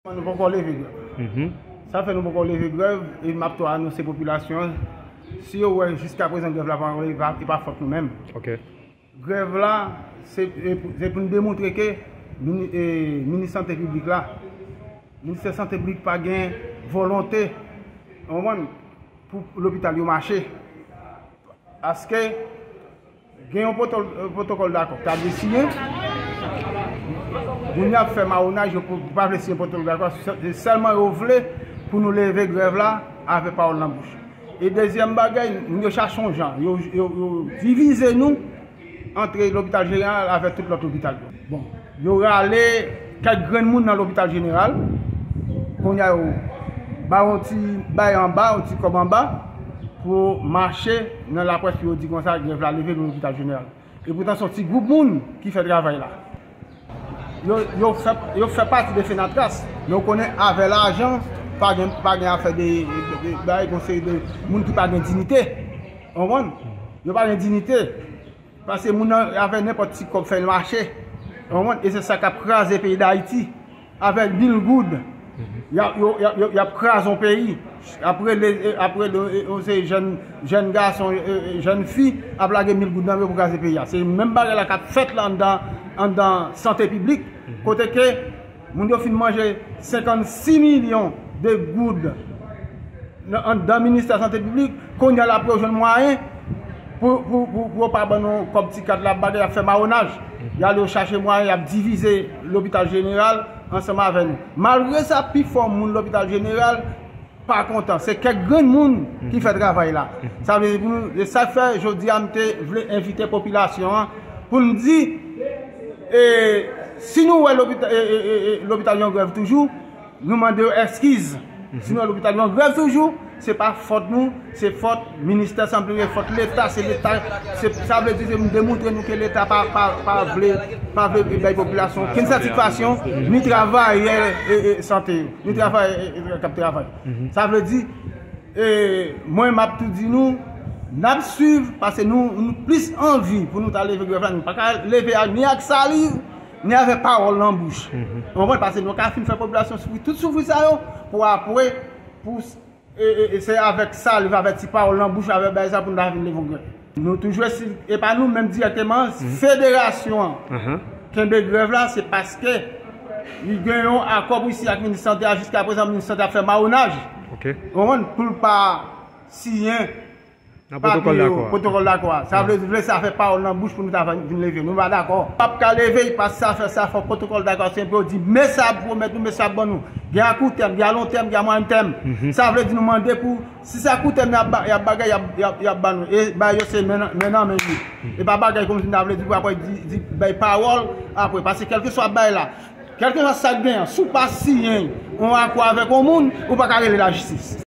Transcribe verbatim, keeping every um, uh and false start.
Nou poko leve grèv. Mhm. Sa fè nou poko leve grèv, e m ap tou anonse popilasyon an, si yo wè jiska prezan grèv la pa anrole, e pa, e pa fòt nou menm. Ok. Grèv la, se, e pou, se pou n demontre ke mini-, e, minis sante piblik la, ministè sante piblik pa gen volonte, w konprann, pou lopital yo mache. Paske gen yon pwotò-, pwotokòl dakò k ta dwe siyen. Moun y ap fè mawonaj, yo pou, pa vle siyen pwotokòl dakò. Se, se sèlman yo vle pou nou leve grèv la avèk pawòl nan bouch. E dezyèm bagay, moun yo chache yon jan. Yo, yo, yo divize nou ant lopital jeneral avèk tout lòt lopital yo. Bon, yo rale kèk grenn moun nan lopital jeneral. Kounye a yo ba yon ti bay anba, yon ti kòb anba pou mache nan laprès pou yo di konsa grèv la leve nan lopital jeneral. E poutan se yon ti gwoup moun ki fè travay la. Yo, yo fè, yo fè pati de Fenatras, men w konnen avè lajan, pa gen, pa gen afè de, de, de, bagay, gon seri de moun ki pa gen diyite. Ou konprann? Yo pa gen diyite. Paske moun nan avè nenpòt ti kòb fè l mache. Ou konprann? E se sa k ap kraze peyi Dayiti. Avè mil goud, y ap, yo, y ap, yo, y ap kraze yon peyi. Apre, le, apre, le, yon seri jèn, jèn gason, e, e, jèn fi ap lage mil goud nan men pou kraze peyi a. Se menm bagay la k ap fèt la anndan, anndan sante piblik, kote ke moun yo fin manje senkannsis milyon de goud nan, anndan ministè sante piblik, kounye a la pou yo jwenn mwayen pou, pou, pou, pou yo pa ban nou kòb ti kat la, bagay ap fè mawonaj. Y ale yo chache mwayen, y ap divize lopital jeneral ansanm avè nou. Malgre sa, pifò moun lopital jeneral pa kontan. Se kèk grenn moun ki fè travay la. Sa vle di pou nou, e sa k fè jodi a m te vle envite popilasyon an pou n di, e, si nou wè lopita-, e, e, e, e, lopital yo an grèv toujou, nou mande yo eskiz. Si nou wè lopital yo an grèv toujou, se pa fòt nou, se fòt ministè sante piblik, fòt Leta, se Leta, se, sa vle di se nou demontre nou ke Leta pa, pa, pa vle, pa vle bay popilasyon okenn satisfaksyon, ni travayè, e, e, sante yo, ni travayè, e, e, k ap travay. Sa vle di, e, mwen m ap tou di nou, n ap swiv, paske nou, nou plis anvi pou nou ta leve grèv la, nou pa ka leve a ni ak saliv, ni avèk pawòl nan bouch. Ou konprann? Paske nou ka fin fè popilasyon soufri tout soufri sa yo, pou apre, pou, e, e, e se avèk saliv, avèk ti pawòl nan bouch, avèk bagay sa pou nou ta vin leve yon grèv. Nou toujou esi-, e pa nou menm dirèkteman, federasyon an kenbe grèv la, se paske li gen yon akò pou isi ak minis sante a, jiska prezan minis sante a ap fè mawonaj. Ok. Ou konprann? Pou l pa siyen nan pwotokòl dakò a. Pwotokòl dakò a. Sa vle di, vle sa fè pawòl nan bouch pou nou ta vin leve. Nou pa dakò. P ap ka leve, paske sa fè sa, fòk pwotokòl dakò a, se pou yo di, men sa ap pwomèt nou, men sa ap ban nou. Gen a kout tèm, gen a lon tèm, gen a mwayèn tèm. Sa vle di nou mande pou, si se a kout tèm y ap ba-, y ap bagay, y ap, y ap, y ap ban nou. E bagay yo se men nan, men nan men yo. E pa bagay kòmsi nou ta vle di pou apre di, di bay pawòl apre. Paske kèlkeswa bagay la, kèlkeswa sa k genyen, si w pa siyen yon akò avèk yon moun, ou pa ka rele lajistis.